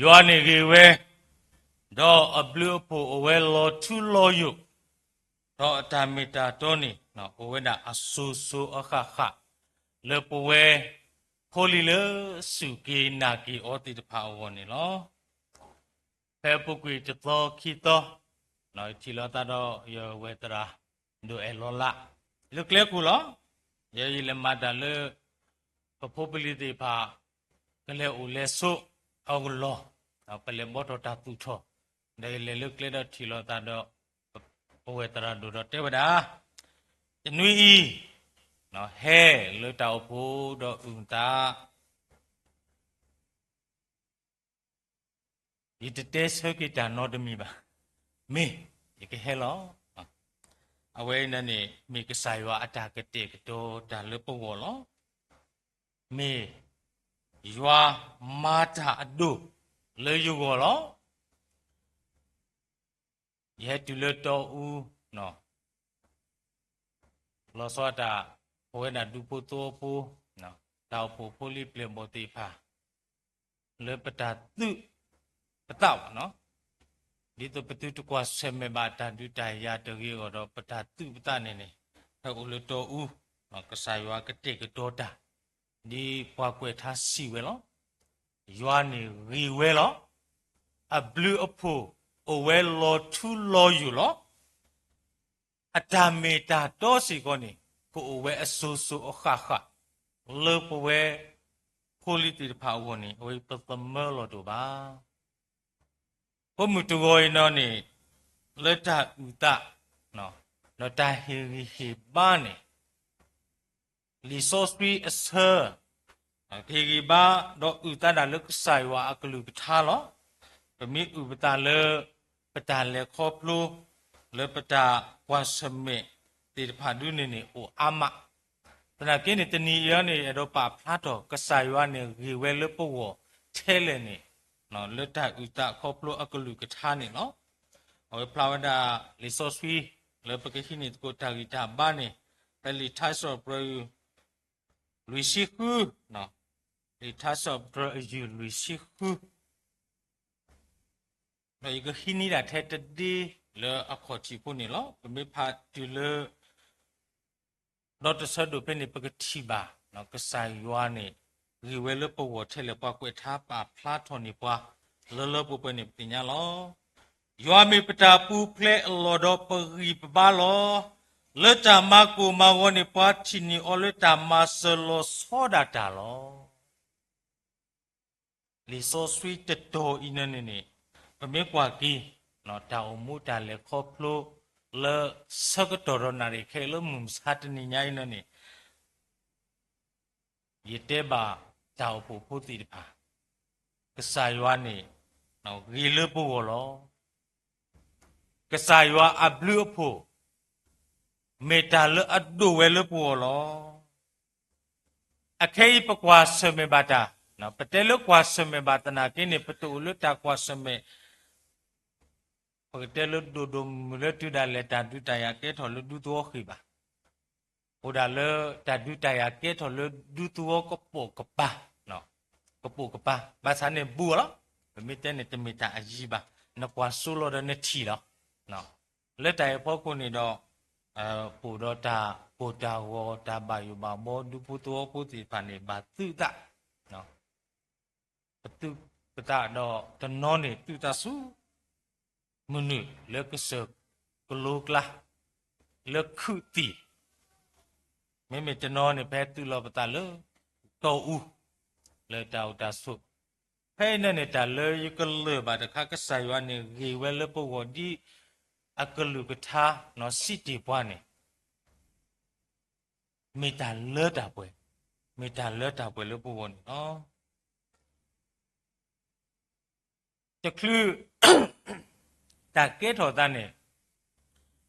ယွၤန့ၣ်ဂ့ၤဝဲ, ဒီးအဘျုးအဖှိၣ်အိၣ်ဝဲလီၤထူလီၤယိာ်, ဒီးအတၢ်မ့ၢ်တၢ်တီန့ၣ် အိၣ်ဝဲဒၣ်အစိၤစိၤအဃၣ်ဃၣ် လၢပဝဲဖိလံၤလၢစူၢ်က့ၤနာ်က့ၤအီၤသ့ၣ်တဖၣ်အဂီၢ်န့ၣ်လီၤ. ဖဲအပူၤကွံာ်တသီခံသီ, ယထံၣ်လိာ်သးဒီးယဝဲၢ်သရၣ်ဒိၣ်အဲၣ်လီၤလး လၢကျဲခိၣ်လီၤ. ယဲယလဲၤမၤတၢ်လၢ ပဖိပလံၤသ့ၣ်တဖၣ် ကလဲၤအိၣ်လဲၤဆိးအဂီၢ်လီၤ. ပလဲၤဘှီထီၣ်တၢ်သူၣ်ထီၣ်, ဒီးယလဲၤလၢကျဲဒီးထံၣ်လိာ်သးဒီး ပဝဲၢ်သရၣ်ဒိၣ်ဒီးတဲဝဲဒၣ်, တနွံအံၤ ဟဲလၢတၢ်အိၣ်ဖှိၣ်ဒီးအုၣ်သး ယတတဲဆၢက့ၤတၢ်နီတမံၤဘၣ်. မ့ၢ်, ယကဟဲလီၤ. အဝဲအံၤန့ၣ် မ့ၢ်ကစၢ်ယွၤအတၢ်ကတဲာ်ကတီၤတၢ်လၢပဂီၢ်လီၤ. မ့ၢ်ယွၤမၤတၢ်အဒိၣ်လၢယဂီၢ်လီၤ. ယဟဲတုၤလၢတီအူ လီၤဆီဒၣ်တၢ် ပဝဲဒၣ်ဒူဖိသဝီဖိ, တၢ်အိၣ်ဖှိၣ်ဖိလံၤပျဲၢ်ဘီၣ်သ့ၣ်တဖၣ် လၢပတၢ်သူၣ်ပသးဘၣ်နီၤ, ဒ်သိးပသုတကွၢ်ဆၢၣ်မဲာ်ဘၣ်တၢ်ဒုးတၢ်ယၤတဂ့ၤအဂီၢ်ဒီး ပတၢ်သူၣ်ပသးန့ၣ်န့ၣ် ဟဲအိၣ်လၢတီအူ, ကစၢ်ယွၤကတဲာ်ကတီၤတၢ်, ဒ်ပှၤကွဲးထါစံးဝဲလီၤ. ယွၤန့ၣ်ဂ့ၤဝဲလီၤ. အဘျုးအဖှိၣ်အိၣ်ဝဲလီၤထူလီၤယိာ်လီၤ. အတၢ်မ့ၢ်တၢ်တီစ့ၢ်ကီးန့ၣ် ကအိၣ်ဝဲအစိၤစိၤအဃၣ်ဃၣ် လၢပဝဲဖိလံၤသ့ၣ်တဖၣ်အဂီၢ်န့ၣ် အဝဲပသမၢလီၤတအိၣ်ဘၣ်. ဖိမုၣ်တဂီၤအံၤနီၢ်န့ၣ် လၢတၢ်အုၣ်သး ဒီးတၢ်ဟ့ၣ်ဂံၢ်ဟ့ၣ်ဘါန့ၣ် လံာ်စီဆှံအဆၢ ကဟ့ၣ်ဂံၢ်ဘါ ဒီးအုၣ်သးဒၣ်လၢကစၢ်ယွၤအကလုၢ်ကထါလီၤ. ပမ့ၢ်အုၣ်ပသးလၢ ပတၢ်လဲၤခီဖျိ လၢပတၢ်ကွၢ်ဆၢၣ်မဲာ်သ့ၣ်တဖၣ်ဒုန့ၣ်န့ၣ် အိၣ်အါမး. သနာ်က့န့ၣ် တနံၤအံၤန့ၣ် အဲၣ်ဒိးပာ်ဖျါထီၣ် ကစၢ်ယွၤန့ၣ်ဂ့ၤဝဲလၢပဂီၢ်ထဲလဲၣ်န့ၣ် လၢတၢ်အုၣ်သးခီဖျိအကလုၢ်ကထါန့ၣ်လီၤ. အဝဲဖျါဝဲဒၣ်လံာ်စီဆှံ လၢပကဟံးန့ၢ်သကိးတၢ်ဂံၢ်တၢ်ဘါန့ၣ် ဖဲလံာ်ထါစံးပတြၢၤ လွံၢ်ဆံဃု, လံာ်ထါစံးပတြၢၤအယုၢ်လွံၢ်ဆံဃု ဒီးယကဟံးန့ၢ်ဒၣ်ထဲတဒ့လၢအခီၣ်ထံးဖိန့ၣ်လီၤ. ပမ့ၢ်ဖးတုၤလၢ ဒီတဆၢဒိၣ်ဖဲန့ၣ် ပကထံၣ်ဘၣ် ကစၢ်ယွၤန့ၣ် ဂ့ၤဝဲလၢပဂီၢ်ထဲလဲၣ် ပှၤကွဲးထါပာ်ဖျါထီၣ်န့ၢ်ပှၤ လၢလၢပှဲၤပှဲၤန့ၣ် ပသ့ၣ်ညါလီၤ. ယွၤမ့ၢ်ပတၢ်ပူၤဖျဲးအလီၢ်ဒီးပဂံၢ်ပဘါလီၤ. လၢတၢ်မၤကိၢ်မၤဂီၤန့ၣ် ပှၤထံၣ်န့ၢ်အီၤလၢတၢ်မၤစၢၤလီၤဆီဒၣ်တၢ်လီၤ. လံာ်စီဆှံတတီၤအံၤန့ၣ်န့ၣ် ပမ့ၢ်ကွၢ်က့ၤ တၢ်အိၣ်မူတၢ်လဲၤခီဖျိ လၢဆၢကတီၢ်ဒီးနၣ်ရံၣ်ခဲအံၤလၢမုၢ်မဆါတနံၤညါအံၤန့ၣ်န့ၣ် ယတဲဘၣ်တၢ်အိၣ်ဖှိၣ်ဖိသ့ၣ်တဖၣ်, ကစၢ်ယွၤန့ၣ် ဂ့ၤလၢပဂီၢ်လီၤ. ကစၢ်ယွၤအဘျုးအဖှိၣ် မ့ၢ်တၢ်လၢအဒိၣ်ဝဲလၢပဂီၢ်လီၤ. အခဲအံၤပကွၢ်ဆၢၣ်မဲာ်ဘၣ်တၢ်, ပတဲလၢကွၢ်ဆၢၣ်မဲာ်ဘၣ်သနာ်က့န့ၣ် ပတအိၣ်လၢတၢ်ကွၢ်ဆၢၣ်မဲာ် ပကတဲလၢဒိၣ်ဒိၣ်မုၢ်မုၢ်လၢတုၤဒၣ်လဲာ်တၢ်ဒုးတၢ်ယၤကဲထီၣ်လၢဒူသဝီဃံၤဘၣ်. အိၣ်ဒၣ်လၢတၢ်ဒုးတၢ်ယၤကဲထီၣ်လၢဒူသဝီကပိာ်ကပၤ, ကပိာ်ကပၤ, ဘၣ်ဆၣ်န့ၣ်ဘူးလီၤ. ပမ့ၢ်တဲန့ၣ်တမ့ၢ်တၢ်အယံၤဘၣ်, နကွၢ်စိလီၤဒီးနထံၣ်လီၤ. လၢတၢ်အံၤအဖီခိၣ်န့ၣ်ဒီး ပအိၣ်ဒီးတၢ်ကိၢ်တၢ်ဂီၤ တၢ်ဘၣ်ယိၣ်ဘၣ်ဘီ ဒူဖိသဝီဖိသ့ၣ်တဖၣ်န့ၣ် ဘၣ်သုးသး ပသုးပသးဒီးတနီၤန့ၣ်သုးသးဆူ မုၢ်နုာ်လၢကစၢၢ်ကလိကျါ လၢခုးသံၣ်, မ့မ့ၢ်တနီၤန့ၣ် ပဟဲသုးလီၤပသးလၢ တီအူ လၢတၢ်အိၣ်တၢ်ဆိး, ဖဲအံၤန့ၣ်န့ၣ် တၢ်လၢယကလၢၢ်ဘၣ်တခါ ကစၢ်ယွၤန့ၣ်ဂ့ၤဝဲလၢပဂီၢ်ဒ် အကလုၢ်ကထါနီၢ်စံးတ့ၢ်ပှၤန့ၣ် မ့ၢ်တၢ်လၢတၢ်ပှဲၤ, မ့ၢ်တၢ်လၢတၢ်ပှဲၤလၢပဂီၢ်န့ၣ်လီၤ. တချုး တၢ်ကဲထီၣ်သးန့ၣ်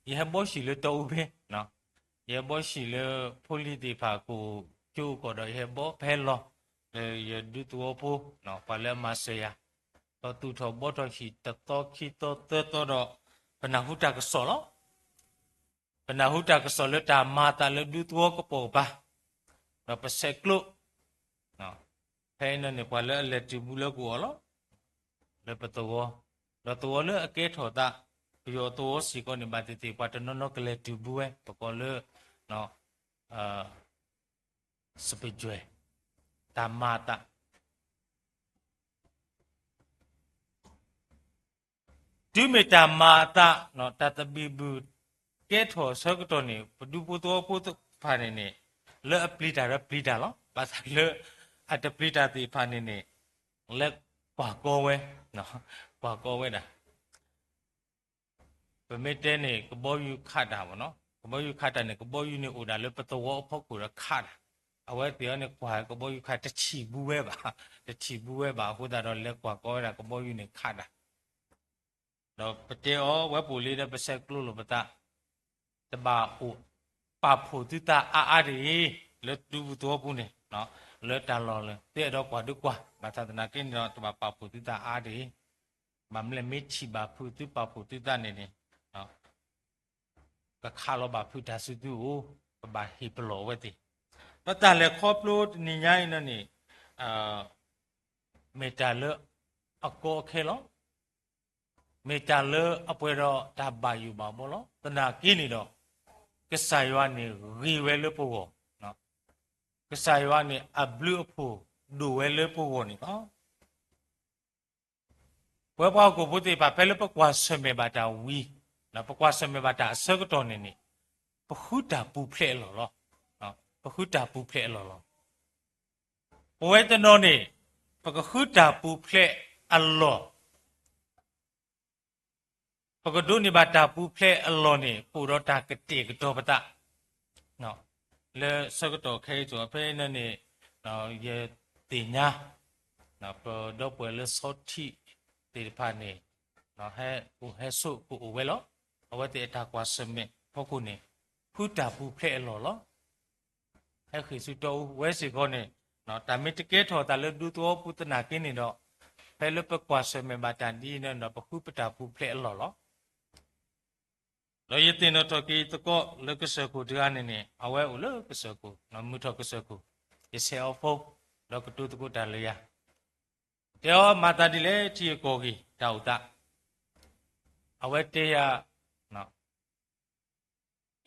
ယဟဲဘှီဆံၣ်လၢတီအူဖဲ, ယဟဲဘှီဆံၣ်လၢဖိလံၤသ့ၣ်တဖၣ်ကိးကၠိကီၢ်ဒီး ယဟဲဘှီဖဲလီၤ လၢယဒူသဝီဖိ ပှၤလၢအမၤစၢၤယၤ, ဒီးသူၣ်ထီၣ်ဘှီထီၣ်ဆံၣ်တသီခံသီသၢသီဒီး ပနၢ်ဟူတၢ်ကစီၣ်လီၤ. ပနၢ်ဟူတၢ်ကစီၣ်လၢတၢ်မၤအသးလၢဒူသဝီကပိာ်ကပၤ, ဒီးပဆဲးကျိး, ဖဲအံၤန့ၣ်န့ၣ် ပှၤလၢအလဲၤတုၤဘူးလၢကအိၣ်လီၤ. လၢပသဝီ, ဒီးသဝီလၢအကဲထီၣ်သး ပယီၤသဝီစ့ၢ်ကီးန့ၣ် ဘၣ်သ့ၣ်သ့ၣ် ပှၤတနီၤနီၤကလဲၤတုၤဘူးဝဲ ပကိးလၢ စပကြွဲၢ် တၢ်မၤအသး တုၤမ့ၢ်တၢ်မၤအသး တၢ်သဘံၣ်ဘုၣ်ကဲထီၣ်အဆၢကတီၢ်န့ၣ် ပဒူဖိသဝီဖိသ့ၣ်တဖၣ်န့ၣ်န့ၣ် လၢအပျံၤတၢ်ဒီးပျံၤတၢ်လီၤ. ဘၣ်ဆၣ်လၢအတပျံၤတၢ်သ့ၣ်တဖၣ်န့ၣ်န့ၣ် လဲၤကွၢ်ကီဝဲ, ကွၢ်ကီဝဲဒၣ် ပမ့ၢ်တဲန့ၣ် ကဘီယူၤခးတၢ်မ့ၢ်နီၤ, ကဘီယူၤခးတၢ်န့ၣ် ကဘီယူၤန့ၣ်အိၣ်ဒၣ်လၢပသဝီအဖီခိၣ်ဒီးခးတၢ်, အဝဲသ့ၣ်အံၤန့ၣ် ကွၢ်ကဘီယူၤခးတထံၣ်ဘူးဝဲဘၣ်, တထံၣ်ဘူးဝဲဘၣ်အဃိသတးဒီး လဲၤကွၢ်ကီဝဲဒၣ်ကဘီယူၤန့ၣ်ခးတၢ်, ဒီးပတဲအီၤဝဲပူၤလံဒီး ပဆဲးကျိးလိာ်ပသး တဘၣ်အိၣ်ပာ်ဖှိၣ်သုသးအါအါတဂ့ၤ, လၢဒူပူၤသဝီပူၤန့ၣ် လၢတၢ်လီၢ်လၢ သုအဲၣ်ဒိးကွၢ်ဒုးကွၢ်, ဘၣ်ဆၣ်သနာ်က့န့ၣ်ဒီး တဘၣ်ပာ်ဖှိၣ်သုသးအါတဂ့ၤ, ဘၣ်မနုၤလဲၣ် မ့ၢ်ထံၣ်ဘၣ်ဖုးသုပာ်ဖှိၣ်သုသးန့ၣ်န့ၣ် ကခးလီၤဘၣ်ဖုးတၢ်ဆူသုအိၣ်, ကဘၣ်ဟ့ၣ်ပလီၢ်အဝဲသ့ၣ်, ဒီးတၢ်လဲၤခီဖျိတနံၤညါအံၤန့ၣ်န့ၣ် မ့ၢ်တၢ်လၢအကီအခဲလီၤ. မ့ၢ်တၢ်လၢအပှဲၤဒီးတၢ်ဘၣ်ယိၣ်ဘၣ်ဘီလီၤ. သနာ်က့န့ၣ်ဒီး ကစၢ်ယွၤန့ၣ်ဂ့ၤဝဲလၢပဂီၢ်, ကစၢ်ယွၤန့ၣ်အဘျုးအဖှိၣ်ဒိၣ်ဝဲလၢပဂီၢ်န့ၣ်လီၤ. ပဝဲပှၤဟီၣ်ခိၣ်ဖိသ့ၣ်တဖၣ် ဖဲလၢပကွၢ်ဆၢၣ်မဲာ်ဘၣ်တၢ်ဝံၤ, ပကွၢ်ဆၢၣ်မဲာ်ဘၣ်တၢ်အဆၢကတီၢ်န့ၣ်န့ၣ် ပဃုတၢ်ပူၤဖျဲးအလီၢ်လီၤ. ပဃုတၢ်ပူၤဖျဲးအလီၢ်လီၤ. ပဝဲတနီၤန့ၣ် ပကဃုတၢ်ပူၤဖျဲးအလီၢ် ပကဒိးန့ၢ်ဘၣ်တၢ်ပူၤဖျဲးအလီၢ်န့ၣ် ပအိၣ်ဒီးတၢ်ကတဲာ်ကတီၤပသး လၢဆၢကတီၢ်ခဲအံၤအသိး ဖဲန့ၣ်န့ၣ် ယသ့ၣ်ညါ ပဒီပုၢ်ဝဲၢ်လၢဆီထံးသ့ၣ်တဖၣ်န့ၣ် ဟဲအိၣ်ဟဲဆိးကအိၣ်ဝဲလီၤ. အဝဲသ့ၣ်အတၢ်ကွၢ်ဆၢၣ်မဲာ်ဖီခိၣ်န့ၣ် ဃုတၢ်ပူၤဖျဲးအလီၢ်လီၤ. ဟဲဃ့ၢ်ဆူတီအူဝဲစ့ၢ်ကီးန့ၣ် တၢ်မ့ၢ်တကဲထီၣ်သးလၢဒူသဝီပူၤသနာ်က့န့ၣ်ဒီး ဖဲလၢပကွၢ်ဆၢၣ်မဲာ်ဘၣ်တၢ်ဒ်အံၤန့ၣ်ဒီး ပဃုပတၢ်ပူၤဖျဲးအလီၢ်လီၤ. ဒီးယသ့ၣ်နီၣ်ထီၣ်က့ၤသကိးလၢကစၢၢ်ခိၣ်တဂၤန့ၣ်န့ၣ် အဝဲအိၣ်လၢကစၢၢ်ခိၣ် မုၢ်ထီၣ်ကစၢၢ်ခိၣ် ယဆဲးအီၤ phone ဒီးကတိၤသကိးတၢ်လၢယၤ တဲအီၤမၤသးဒ်လဲၣ် ထံဂုၤကီၢ်ဂၤ တၢ်အိၣ်သး အဝဲတဲယၤ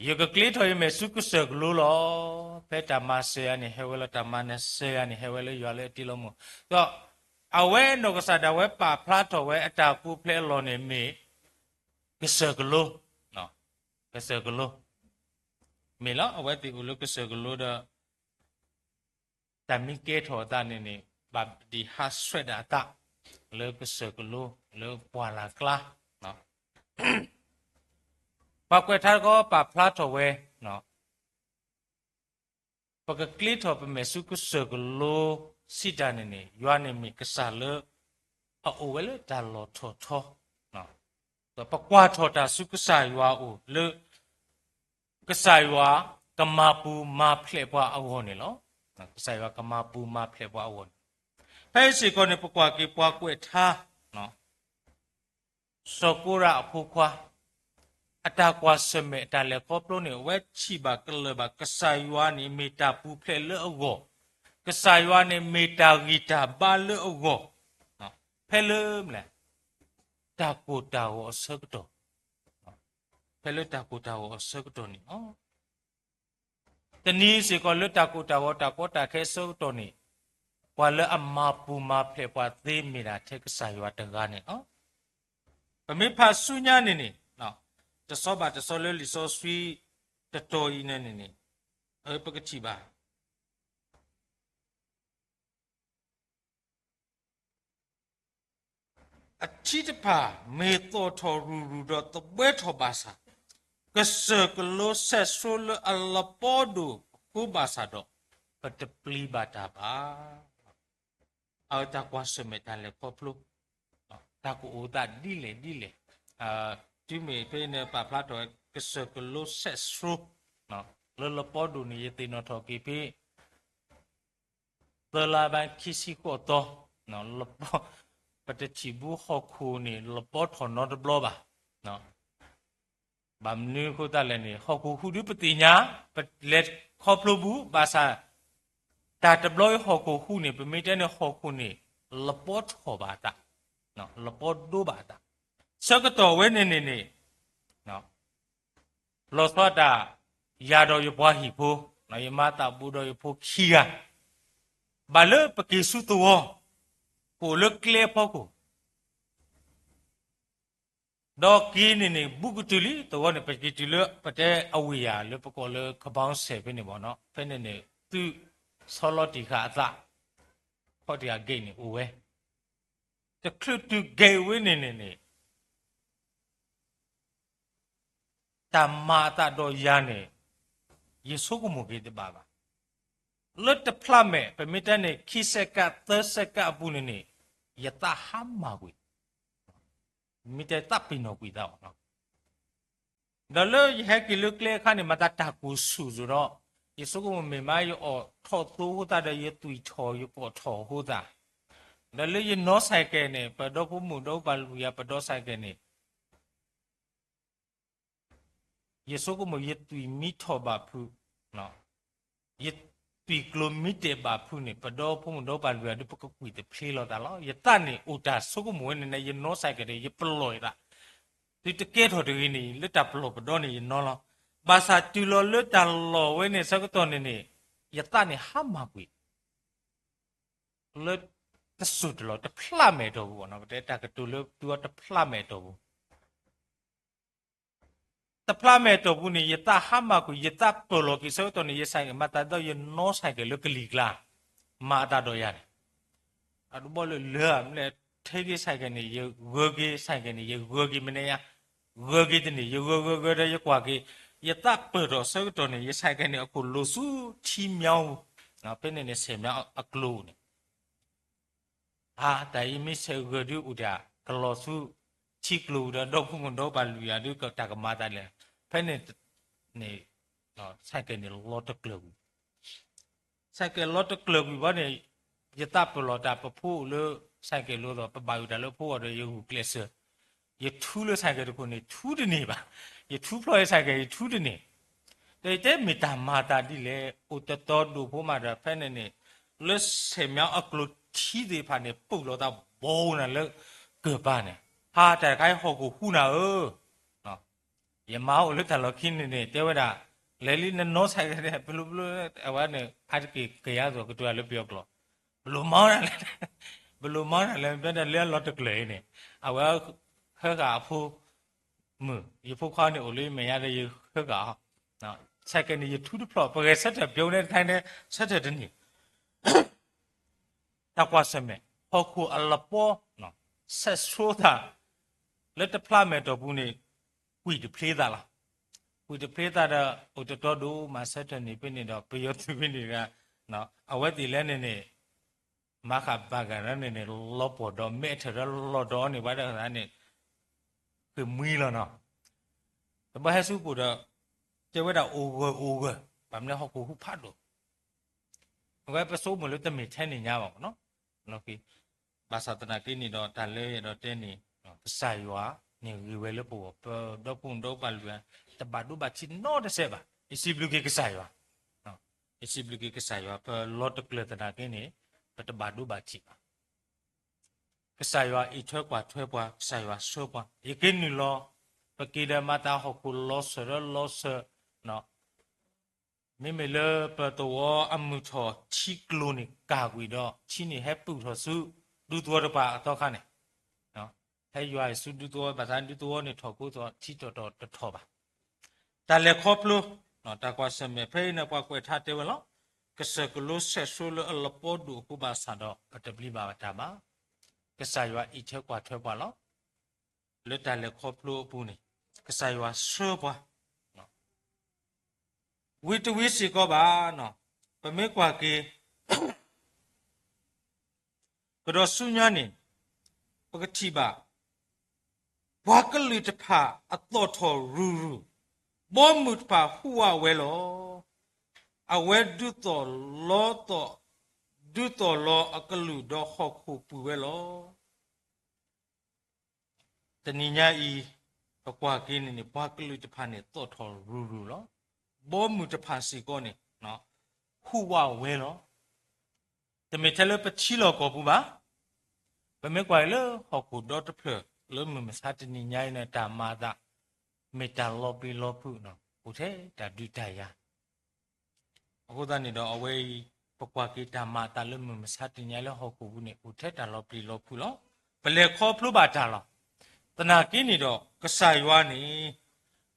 ယကကျ့ထီၣ်ယမဲာ်ဆူကစၢၢ်ကလိလီၤ. ဖဲတၢ်မၤစၢၤယၤန့ၣ် ဟဲဝဲလၢတၢ်မၤစၢၤယၤန့ၣ် ဟဲဝဲလၢယွၤလၢအတ့လီၤမူ. ဒီးအဝဲနီၢ်ကစၢ်ဒၣ်ဝဲပာ်ဖျါထီၣ်ဝဲအတၢ်ပူၤဖျဲးအလီၢ်န့ၣ်မ့ၢ် ကစၢၢ်ကလိ, ကစၢၢ်ကလိ မ့ၢ်လီၤ. အဝဲသ့ၣ်အိၣ်လၢကစၢၢ်ကလိဒီး တၢ်မ့ၢ်ကဲထီၣ်အသးန့ၣ်န့ၣ် ဘၣ်ဒံးဟးဆှဲးဒၣ်အသး လၢကစၢၢ်ကလိ လၢပှၢ်လၢ်ကျါ ပှၤကွဲးထါတခီပာ်ဖျါထီၣ်ဝဲ ပကကျ့ထီၣ်ပမဲာ်ဆူကစၢၢ်ကလိစံးတၢ်န့ၣ်န့ၣ် ယွၤန့ၣ်မ့ၢ်ကစၢ်လၢ အအိၣ်ဝဲလၢတၢ်လီၢ်ထီၣ်ထီ ပကွၢ်ထီၣ်တၢ်ဆူကစၢ်ယွၤအအိၣ်လၢ ကစၢ်ယွၤကမၤပူၤမၤဖျဲးပှၤအဂီၢ်န့ၣ်လီၤ. ကစၢ်ယွၤကမၤပူၤမၤဖျဲးပှၤအဂီၢ်န့ၣ် ဖဲအံၤစ့ၢ်ကီးန့ၣ် ပကွၢ်က့ၤပှၤကွဲးထါ စီၤကိရးအဖိခွါ အတၢ်ကွၢ်ဆၢၣ်မဲာ်အတၢ်လဲၤခီဖျိန့ၣ် အဝဲထံၣ်ဘၣ်ကလၢၢ်ဘၣ်ကစၢ်ယွၤန့ၣ်မ့ၢ်တၢ်ပူၤဖျဲးလၢအဂီၢ်, ကစၢ်ယွၤန့ၣ်မ့ၢ်တၢ်ဂံၢ်တၢ်ဘါလၢအဂီၢ်, ဖဲလၢ တၢ်ကိၢ်တၢ်ဂီၤအဆၢကတီၢ်, ဖဲလၢတၢ်ကိၢ်တၢ်ဂီၤအဆၢကတီၢ်န့ၣ်လီၤ. တနံၤစ့ၢ်ကီးလၢတၢ်ကိၢ်တၢ်ဂီၤတၢ်ကီတၢ်ခဲအဆၢကတီၢ်န့ၣ် ပှၤလၢအမၤပူၤမၤဖျဲးပှၤသ့မ့ၢ်ဒၣ်ထဲကစၢ်ယွၤတဂၤန့ၣ်လီၤ. ပမ့ၢ်ဖးဆူညါန့ၣ်န့ၣ် တဆီဘၣ်တဆီလၢလံာ်စီဆှံတတီၤအံၤန့ၣ်န့ၣ် ပကထံၣ်ဘၣ် အထံတဖၣ်မ့ၢ်သီၣ်ထီၣ်ရူၤရူၤဒီးသဘှဲထီၣ်ဘၣ်ဆၣ်, ကစၢၢ်ကလိစဲးဆှိလၢအလပီဒိၣ်အဃိဘၣ်ဆၣ်ဒီး ပတပျံၤဘၣ်တၢ်ဘၣ်. အဝဲတၢ်ကွၢ်ဆၢၣ်မဲာ်တၢ်လဲၤခီဖျိ တၢ်ကအိၣ်သးဒ်လဲၣ်ဒ်လဲၣ်, တုၤမ့ၢ်ဖဲန့ၣ်ပာ်ဖျါထီၣ်ဝဲကစၢၢ်ကလိစဲးဆှိ လၢလပီဒိၣ်န့ၣ် ယသ့ၣ်နီၣ်ထီၣ်က့ၤဖဲ သၢလါဘၣ်ခံဆံဃိးသီ, ပတထံၣ်ဘူးဟီၣ်ခိၣ်န့ၣ် လပီထီၣ်နီတဘျီဘၣ်. ဘၣ်မနုၤအဃိသတးလဲၣ်န့ၣ် ဟီၣ်ခိၣ်ဟူးဒုပသ့ၣ်ညါ, ပလဲၤခီဖျိဘူး ဘၣ်ဆၣ် တၢ်တဘျီအံၤဟီၣ်ခိၣ်ဟူးန့ၣ် ပမ့ၢ်တဲန့ၣ်ဟီၣ်ခိၣ်န့ၣ် လပီထီၣ်ဘၣ်အသး လပီဒိဘၣ်အသး. ဆၢကတီၢ်ဝဲန့ၣ်န့ၣ်န့ၣ် လီၤဆီဒၣ်တၢ် ယၤဒီးယပှၤဟံၣ်ဖိ, ယမၤသးဘူးဒီးယဖိခံဂၤ, ဘၣ်လၢပက့ၤဆူသဝီ, ပအိၣ်လၢကျဲအဖီခိၣ်, ဒီးက့ၤန့ၣ်န့ၣ် ဘူးကတုၤလံ သဝီန့ၣ် ပက့ၤတုၤလၢပတဲအဝ့ၢ်ယၤလၢပကိးလၢကဘီစဲးဖဲန့ၣ်ဘၣ်နီၤ, ဖဲန့ၣ်န့ၣ် သုးဆီလီၤတံၢ်ဃာ်အသး, ခီၣ်တံၢ်ဃာ်ဂ့ၢ်န့ၣ်အိၣ်ဝဲ, တချုးတုၤဂ့ၢ်ဝဲန့ၣ်န့ၣ်န့ၣ် တၢ်မၤအသးဒီးယၤန့ၣ် ယဆိကမိၣ်က့ၤတဘၣ်ဘၣ်. လၢတဖျးမဲာ် ပမ့ၢ်တဲန့ၣ် ခံစဲးကး သၢစဲးကးအပူၤန့ၣ်န့ၣ် ယသးဟါမၢ်ကွံာ်, မ့ၢ်တဲသးပ့ၤနီၣ်ကွံာ်သးဘၣ်နီၤ. ဒီးလၢယဟဲက့ၤလၢကျဲအခါန့ၣ် မၤသးတၢ်ကိၢ်ဆူၣ်စ့ၢ်ဒီး ယဆိကမိၣ်မ့ၢ်မး ယအိးထီၣ်သိအဃိသတးဒီး ယသွံၣ်ထီၣ်ယကိာ်ထီၣ်အဃိသတး, ဒီးလၢယနီၣ်ဆဲးကဲးန့ၣ် ပဒီဖိမုၣ်ဒီပှၤလွံၢ်ဂၤ ပဒီဆဲးကဲးန့ၣ် ယဆိကမိၣ်ယသွံၣ်မံထီၣ်ဘၣ်ဖုး, ယသွံၣ်ကျိၤမံတၢၢ်ဘၣ်ဖုးန့ၣ် ပဒီဖိမုၣ်ဒီပှၤလွံၢ်ဂၤဒီး ပကကွံာ်တဖျ့လီၤသးလီၤ. ယသးန့ၣ်အိၣ်တၢ်ဆိကမိၣ်ဝဲန့ၣ် ယနီၣ်ဆဲးကဲးဒီး ယပလီၢ်ယသး, သုတကဲထီၣ်တဂ့ၤန့ၣ် လၢတၢ်ပလီၢ်ပဒီန့ၣ်ယနီၣ်လီၤ. ဘၣ်ဆၣ်တုၤလီၤလၢတၢ်လီၢ်ဝဲန့ၣ်ဆၢကတီၢ်န့ၣ်န့ၣ် ယသးန့ၣ်ဟါမၢ်ကွံာ် လၢတစိၢ်တလီၢ် တဖျးမဲာ်အတီၢ်ပူၤဘၣ်နီၤ, ပတဲတၢ်ကတိၤလၢသုအီၤ တဖျးမဲာ်အတီၢ်ပူၤ, တဖျးမဲာ်အတီၢ်ပူၤန့ၣ် ယသးဟါမၢ်ကွံာ် ယသးပၢၢ်လီၤက့ၤဆၢကတီၢ်န့ၣ် ယဆဲးကဲး မၤသးဒီးယနီၣ်ဆဲးကဲးလၢကလံၤကျါ, မၤအသးဒီးယၤန့ၣ် အတဘီလၢလၢာ်မ့ၢ်ထဲက့ၤဆဲးကဲးန့ၣ် ယဂၢၢ်က့ၤဆဲးကဲးန့ၣ် ယဂၢၢ်က့ၤမနုၤညါ, ဂၢၢ်က့ၤတန့ၢ် ယဂၢၢ်ဂၢၢ်ဂၢၢ်ဒီးယကွၢ်က့ၤ, ယသးပၢၢ်ထီၣ်ဆၢကတီၢ်န့ၣ် ယဆဲးကဲးန့ၣ် အခိၣ်လိာ်ဆူထံမၠီပူၤ, ဖဲန့ၣ်န့ၣ် ဆဲးမၠီအကျိၤန့ၣ် အါ တၢ်အံၤမ့ၢ်ဆဲးဂၢၢ်ဒုးအိၣ်တၢ် ကလီၤဆူထံကျိၤဒီး ဒီဖိမုၣ်ဒီပှၤလွံၢ်ဂၤဒုး တၢ်ကမၤသးလဲၣ်, ဖဲန့ၣ်န့ၣ် ဆဲးကဲးန့ၣ်လီၤတကျၢၤကွံာ်, ဆဲးကဲးလီၤတကျၢၤကွံာ်ဘၣ်န့ၣ် ယသးပၢၢ်လီၤတၢ် ပဖိအိၣ်လၢဆဲးကဲးလိၤသိး ပဘၣ်အုၣ်တၢ်လၢဖိအီၤဒီး ယဂုာ်ကျဲးစၢး, ယထူလၢဆဲးကဲးတခိၣ်န့ၣ် ထူတန့ၢ်ဘၣ်, ယထူဖျီၣ်ယဆဲးကဲး ယထူတန့ၢ် ဒီးယတဲမ့ၢ်တၢ်မၤသးဒ်လဲၣ်, အိၣ်တတီဒိၣ်ဖိမးဒီး ဖဲန့ၣ်န့ၣ် လၢဆဲးမၠီအကျိၤထံသ့ၣ်တဖၣ်န့ၣ် ပူၤလီၤသးဘီနၤလၢကၢၢ်ပၤန့ၣ်, ဟါ တၢ်တခါအံၤဟီၣ်ခိၣ်ဟူးနၤဧၢ, ယမါအိၣ်လၢတၢ်လီၢ်ခံန့ၣ်န့ၣ် တဲဝဲဒၣ်, လဲၤလံနနီၣ်ဆဲးကဲး ပလူးပလူး အဝဲန့ၣ် အါတက့ၢ်ကယၤသိးကတိၤတၢ်လၢပယီၤကျိာ်, ဘလိၣ်မီနၤလဲၣ်, ဘလိၣ်မီနၤလဲၣ် မ့ၢ်တဲဒၣ်လၢအလီၤတကျၢၤအံၤန့ၣ်, အဝဲဟၢဃာ်အဖိ မုၣ် ယဖိခွါန့ၣ်အိၣ်လၢမဲာ်ညါဒီးယဟၢဃာ်အီၤ, ဆဲးကဲးန့ၣ် ယထူတဖျီၣ် ပဂဲၤဆၢထၢၣ်ပျိန့ၣ်တခါန့ၣ် ဆၢထၢၣ်တန့ၢ်, တၢ်ကွၢ်ဆၢၣ်မဲာ် ဟီၣ်ခိၣ်အလပီ ဆဲးဆိသး လၢတဖျးမဲာ်တီၢ်ပူၤန့ၣ် ကွံာ်တဖျ့သးလီၤ. ကွံာ်တဖျ့သးဒီး အိၣ်တတီဒိၣ်မးဆၢထၢၣ်န့ၣ်ဖဲန့ၣ်ဒီး ပယီၤသုးဖဲန့ၣ်ဒီး အဝဲသ့ၣ်လဲၣ်န့ၣ်န့ၣ် မၤဃာ်ဘၣ်ဂၤန့ၣ်န့ၣ် လီၤပှီၢ်ဒီးမဲာ်ထၢၣ်ဒီးလီၤဒီးန့ၣ် ပှၤတဂၤန့ၣ် ဃ့ၢ်မှံလီၤနီၤ. တဘၣ်ဟဲဆူပူၤဒီး တဲဝဲဒၣ်အိၣ်ဂၢၢ်အိၣ်ဂၢၢ် ဘၣ်မနုၤဟီၣ်ခိၣ်ဟူးဖးဒိၣ် အဝဲပဆိကမိၣ်လၢတမ့ၢ်ထဲန့ၣ်ညါဘၣ်မနီၤ. ဘၣ်ဆၣ်သနာ်က့န့ၣ်ဒီး တၢ်လၢယအဲၣ်ဒိးတဲန့ၣ် ကစၢ်ယွၤန့ၣ်ဂ့ၤဝဲလၢပဂီၢ် ပဒီပုၢ်ဒီပှၤလွံၢ်ဂၤ တဘၣ်ဒိဘၣ်ထံးနီတစဲးဘၣ်. ယစံးဘျုးက့ၤကစၢ်ယွၤ, ယစံးဘျုးက့ၤကစၢ်ယွၤ ပလီၤတကျၢၤသနာ်က့န့ၣ် ပတဘၣ်ဒိဘၣ်ထံးဘၣ်. ကစၢ်ယွၤအံးထွဲကွၢ်ထွဲပှၤ, ကစၢ်ယွၤဆှၢပှၤ, ယက့ၤနုာ်လီၤ ပက့ၤဒီးမၤတၢ်ဟီၣ်ခိၣ်လီၤစၢၤဒီးလီၤစၢၤ မ့မ့ၢ်လၢပသဝီအမုၢ်ထီၣ်ထံကျိၤန့ၣ်ကၢ်ကွံာ်ဒီး ထံန့ၣ်ဟဲပုၢ်ထီၣ်ဆူ ဒူသဝီတပၤအသီခါန့ၣ်, ဟဲယွၤအံၤဆူဒူသဝီ ဘၣ်ဆၣ်ဒူသဝီန့ၣ်ထီၣ်ကိးသီ ထံထီၣ်ထီၣ်တထီၣ်ဘၣ်. တၢ်လဲၤခီဖျိ တၢ်ကွၢ်ဆၢၣ်မဲာ်ဖဲအံၤန့ၣ် ပှၤကွဲးထါတဲဝဲလီၤ. ကစၢၢ်ကလိဆဲးဆိလၢအလပီဒိၣ်အဃိဘၣ်ဆၣ်ဒီး ပတပျံၤဘၣ်တၢ်ဘၣ်. ကစၢ်ယွၤအံးထွဲကွၢ်ထွဲပှၤလီၤ. လၢတၢ်လဲၤခီဖျိအပူၤန့ၣ် ကစၢ်ယွၤဆှၢပှၤ ဝံၤတဝံၤစ့ၢ်ကီးဘၣ်. ပမ့ၢ်ကွၢ်က့ၤ ကဒီးဆူညါန့ၣ် ပကထံၣ်ဘၣ် ပှၤကလုာ်တဖၣ်အသီၣ်ထီၣ်ရူၤရူၤ, ဘီမုၢ်တဖၣ်ဟူးဝးဝဲလီၤ. အဝဲဒုးသီၣ်လီသီၣ်, ဒုးသီၣ်လီၤအကလုာ်ဒီးဟီၣ်ခိၣ်ပုၢ်ဝဲလီၤ. တနံၤညါအံၤ ပကွၢ်က့ၤန့ၣ်န့ၣ် ပှၤကလုာ်တဖၣ်န့ၣ် သီၣ်ထီၣ်ရူၤရူၤလီၤ. ဘီမုၢ်တဖၣ်စ့ၢ်ကီးန့ၣ် ဟူးဝးဝဲလီၤ. တမ့ၢ်ထဲလၢပထံလီၢ်ကီၢ်ပူၤဘၣ်. ပမ့ၢ်ကွၢ်လၢဟီၣ်ခိၣ်ဒီတဖျၢၣ်လၢမုၢ်မဆါတနံၤညါအံၤန့ၣ် တၢ်မၤအသး မ့ၢ်တၢ်လီၤပျံၤလီၤဖုး, အိၣ်ထဲတၢ်ဒုးတၢ်ယၤ အဃိသတးန့ၣ်ဒီး အဝဲအံၤ ပကွၢ်က့ၤတၢ်မၤအသးလၢမုၢ်မဆါတနံၤညါလၢဟီၣ်ခိၣ်ပူၤန့ၣ် အိၣ်ထဲတၢ်လီၤပျံၤလီၤဖုးလီၤ. ပလဲၤခီဖျိဘၣ်တၢ်လီၤ. သနာ်က့န့ၣ်ဒီး ကစၢ်ယွၤန့ၣ်